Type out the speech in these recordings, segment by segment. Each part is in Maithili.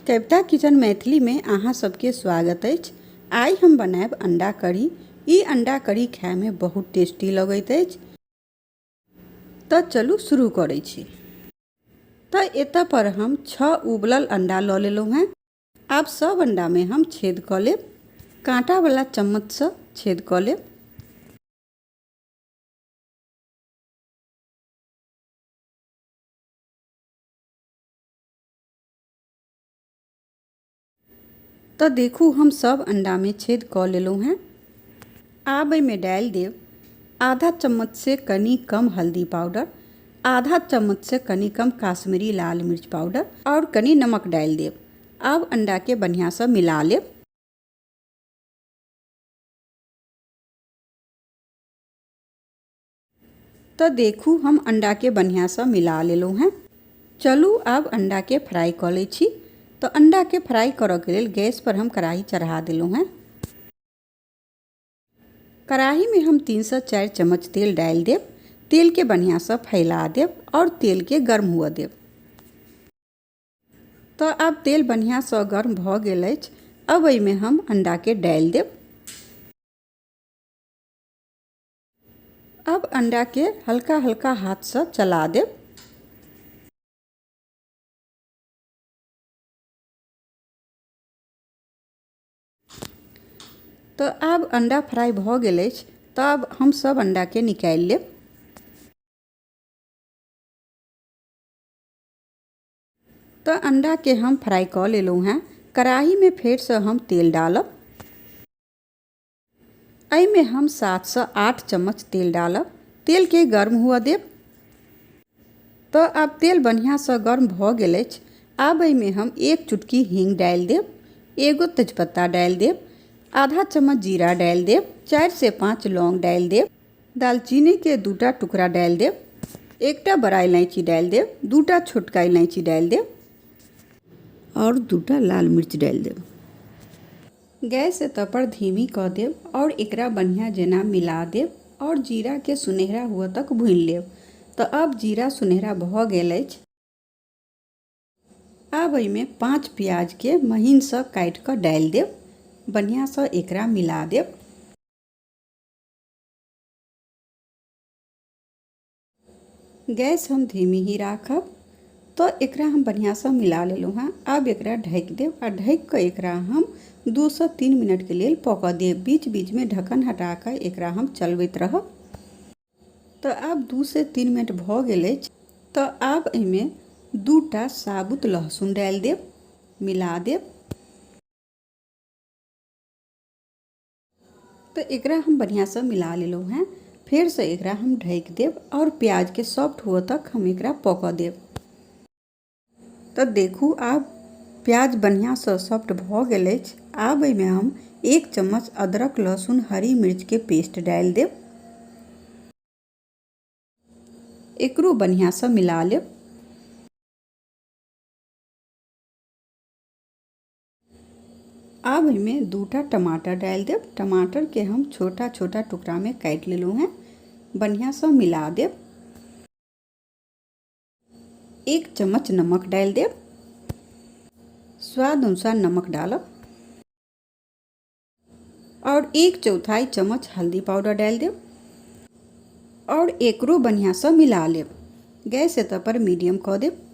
कविता किचन मैथिली में अहाँ सबके स्वागत अछि। आइ हम बनायब अंडा करी। ई अंडा करी खाय में बहुत टेस्टी लगैत अछि। तऽ चलू शुरू करै छी। तऽ एतऽ पर हम 6 उबलल अंडा लऽ लेलहुँ हेँ। आब सब अंडा में हम छेद कऽ लेब। काँटा वाला चम्मच सँ छेद कऽ लेब। तऽ देखू हम सब अंडामे छेद कऽ लेलहुँ हेँ। आब एहिमे डालि देब आधा चम्मचसँ कनि कम हल्दी पाउडर, आधा चम्मचसँ कनि कम काश्मीरी लाल मिर्च पाउडर आओर कनि नमक डालि देब। आब अंडाके बढ़िआँसँ मिला लेब। तऽ देखू हम अंडाके बढ़िआँसँ मिला लेलहुँ हेँ। चलू आब अंडाके फ्राई कऽ लै छी। तऽ अंडाके फ्राई करऽके लेल गैस पर हम कढ़ाही चढ़ा देलहुँ हेँ। कढ़ाहीमे हम 3 से 4 चम्मच तेल डालि देब। तेलके बढ़िआँसँ फैला देब आओर तेलके गर्म हुअ देब। तऽ आब तेल बढ़िआँसँ गर्म भऽ गेल अछि। अब एहिमे हम अंडाके डालि देब। अब अंडा के हल्का हल्का हाथ से चला देब। तऽ आब अंडा फ्राई भऽ गेल अछि। तऽ आब हम सब अंडा के निकालि लेब। तऽ अंडा के हम फ्राई कऽ लेलहुँ हेँ। कढ़ाही में फेरसँ हम तेल डालब। एहिमे हम 7 से 8 चम्मच तेल डालब। तेलके गर्म हुअ देब। तऽ आब तेल बढ़िआँसँ गर्म भऽ गेल अछि। आब एहिमे हम एक चुटकी हींग डालि देब, एगो तेजपत्ता डालि देब, आधा चम्मच जीरा डालि देब, 4 से 5 लौंग डालि देब, दालचीनीके 2टा टुकड़ा डालि देब, एकटा बड़ा इलायची डालि देब, 2टा छोटका इलायची डालि देब आओर 2टा लाल मिर्च डालि देब। गैस एतऽ पर धीमी कऽ देब आओर एकरा बढ़िआँ जेना मिला देब आओर जीराके सुनहरा हुअ तक भूनि लेब। तऽ आब जीरा सुनहरा भऽ गेल अछि। आब एहिमे 5 प्याजके महीनसँ काटि कऽ डालि देब। बढ़िआँसँ एकरा मिला देब। गैस हम धीमी ही राखब। तऽ एकरा हम बढ़िआँसँ मिला लेलहुँ हेँ। आब एकरा ढकि देब आ ढकि कऽ एकरा हम 2 से 3 मिनटके लेल पकऽ देब। बीच बीचमे ढक्कन हटा कऽ एकरा हम चलबैत रहब। तऽ आब 2 से 3 मिनट भऽ गेल अछि। तऽ आब एहिमे 2टा साबुत लहसुन डालि देब, मिला देब। तऽ एकरा हम बढ़िआँसँ मिला लेलहुँ हेँ। फेरसँ एकरा हम ढकि देब आओर प्याजके सॉफ्ट हुअ तक हम एकरा पकऽ देब। तऽ देखू, आब प्याज बढ़िआँसँ सॉफ्ट भऽ गेल अछि। आब एहिमे हम 1 चम्मच अदरक लहसुन हरी मिर्चके पेस्ट डालि देब। एकरो बढ़िआँसँ मिला लेब। आब एहिमे 2टा टमाटर डालि देब। टमाटरके हम छोटा छोटा टुकड़ामे काटि लेलहुँ हेँ। बढ़िआँसँ मिला देब। 1 चम्मच नमक डालि देब। स्वाद अनुसार नमक डालब आओर 1/4 चम्मच हल्दी पाउडर डालि देब आओर एकरो बढ़िआँसँ मिला लेब। गैस एतऽ पर मीडियम कऽ देब।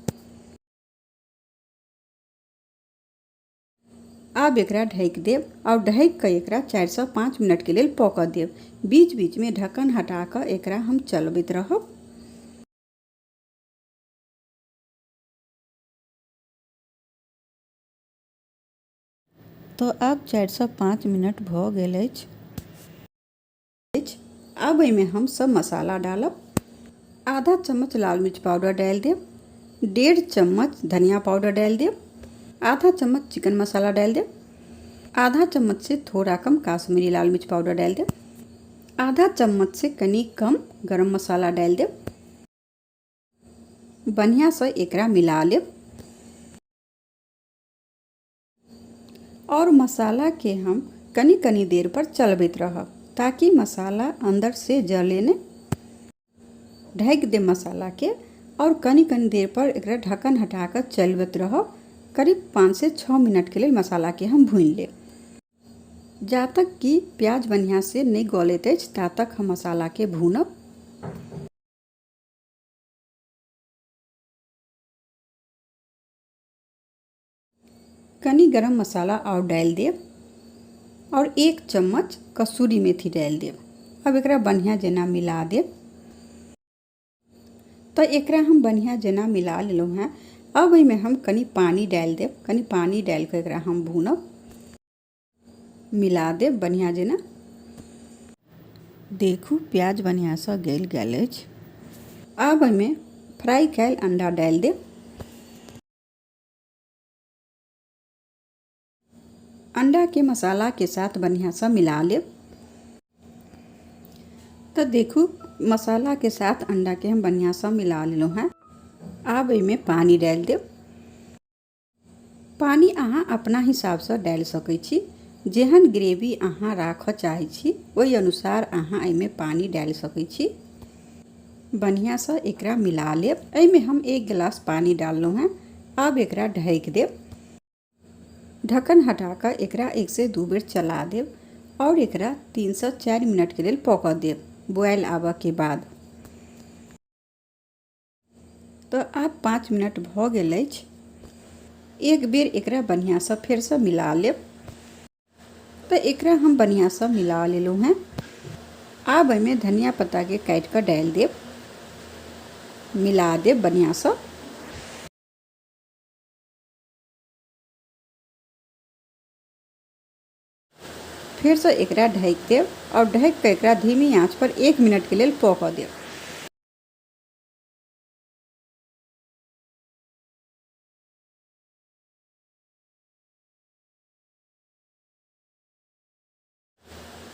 आब एकरा ढकि देब आओर ढकि कऽ एकरा 4 से 5 मिनटके लेल पकऽ देब। बीच बीचमे ढक्कन हटा कऽ एकरा हम चलबैत रहब। तऽ आब 4 से 5 मिनट भऽ गेल अछि। आब एहिमे हम सब मसाला डालब। आधा चम्मच लाल मिर्च पाउडर डालि देब, 1.5 चम्मच धनिया पाउडर डालि देब, आधा चम्मच चिकन मसाला डालि देब, आधा चम्मच से थोड़ा कम काश्मीरी लाल मिर्च पाउडर डालि देब, आधा चम्मच से कनि कम गरम मसाला डालि देब। बढ़िआँसँ एकरा मिला लेब और मसाला के हम कनि कनि देर पर चलबैत रहब, ताकि मसाला अंदर से जले नहि। ढकि देब मसाला के और कनि कनि देर पर एकरा ढक्कन हटा कऽ चलबैत रहब। करीब 5 से 6 मिनटके लेल मसालाके हम भूनि लेब। जा तक कि प्याज बढ़िआँसँ नहि गलैत अछि ता तक हम मसालाके भूनब। कनी गरम मसाला आओर डालि देब आओर 1 चम्मच कसूरी मेथी डालि देब। अब एकरा बढ़िआँ जेना मिला देब। तऽ एकरा हम बढ़िआँ जेना मिला लेलहुँ हेँ। अब एहिमे हम कनी पानि डालि देब। कनी पानि डालि कऽ एकरा हम भूनब, मिला देब बढ़िआँ जेना। देखू, प्याज बढ़िआँसँ गलि गेल अछि। आब एहिमे फ्राई कयल अंडा डालि देब। अंडाके मसालाके साथ बढ़िआँसँ मिला लेब। तऽ देखू, मसालाके साथ अंडाके हम बढ़िआँसँ मिला लेलहुँ हेँ। आब एहिमे पानि डालि देब। पानि अहाँ अपना हिसाबसँ डालि सकै छी। जेहन ग्रेवी अहाँ राखऽ चाहै छी, ओहि अनुसार अहाँ एहिमे पानि डालि सकै छी। बढ़िआँसँ एकरा मिला लेब। एहिमे हम 1 गिलास पानि डाललहुँ हेँ। आब एकरा ढकि देब। ढक्कन हटा कऽ एकरा 1 से 2 बेर चला देब आओर एकरा 3 से 4 मिनटके लेल पकऽ देब बॉयल आबऽके बाद। तऽ आब 5 मिनट भऽ गेल अछि। एक बेर एकरा बढ़िआँसँ फेरसँ मिला लेब। तऽ एकरा हम बढ़िआँसँ मिला लेलहुँ हेँ। आब एहिमे धनिया पत्ताके काटि कऽ डालि देब, मिला देब बढ़िआँसँ। फेरसँ एकरा ढकि देब आओर ढकि कऽ एकरा धीमी आँच पर 1 मिनटके लेल पकऽ देब।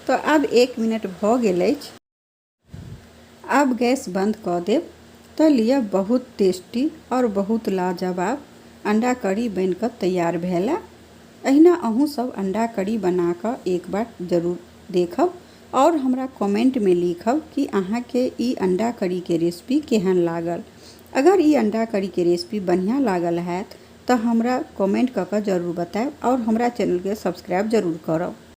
तऽ आब 1 मिनट भऽ गेल अछि। आब गैस बंद कऽ देब। तऽ लिअ, बहुत टेस्टी आओर बहुत लाजवाब अंडा करी बनि कऽ तैयार भेल। एहिना अहूँ सब अंडा करी बना कऽ एक बार जरूर देखब आओर हमरा कमेंटमे लिखब कि अहाँके ई अंडा करीके रेसिपी केहन लागल। अगर ई अंडा करीके रेसिपी बढ़िआँ लागल हैत तऽ हमरा कमेंट कऽ कऽ जरूर बतायब आओर हमरा चैनलके सब्सक्राइब जरूर करब।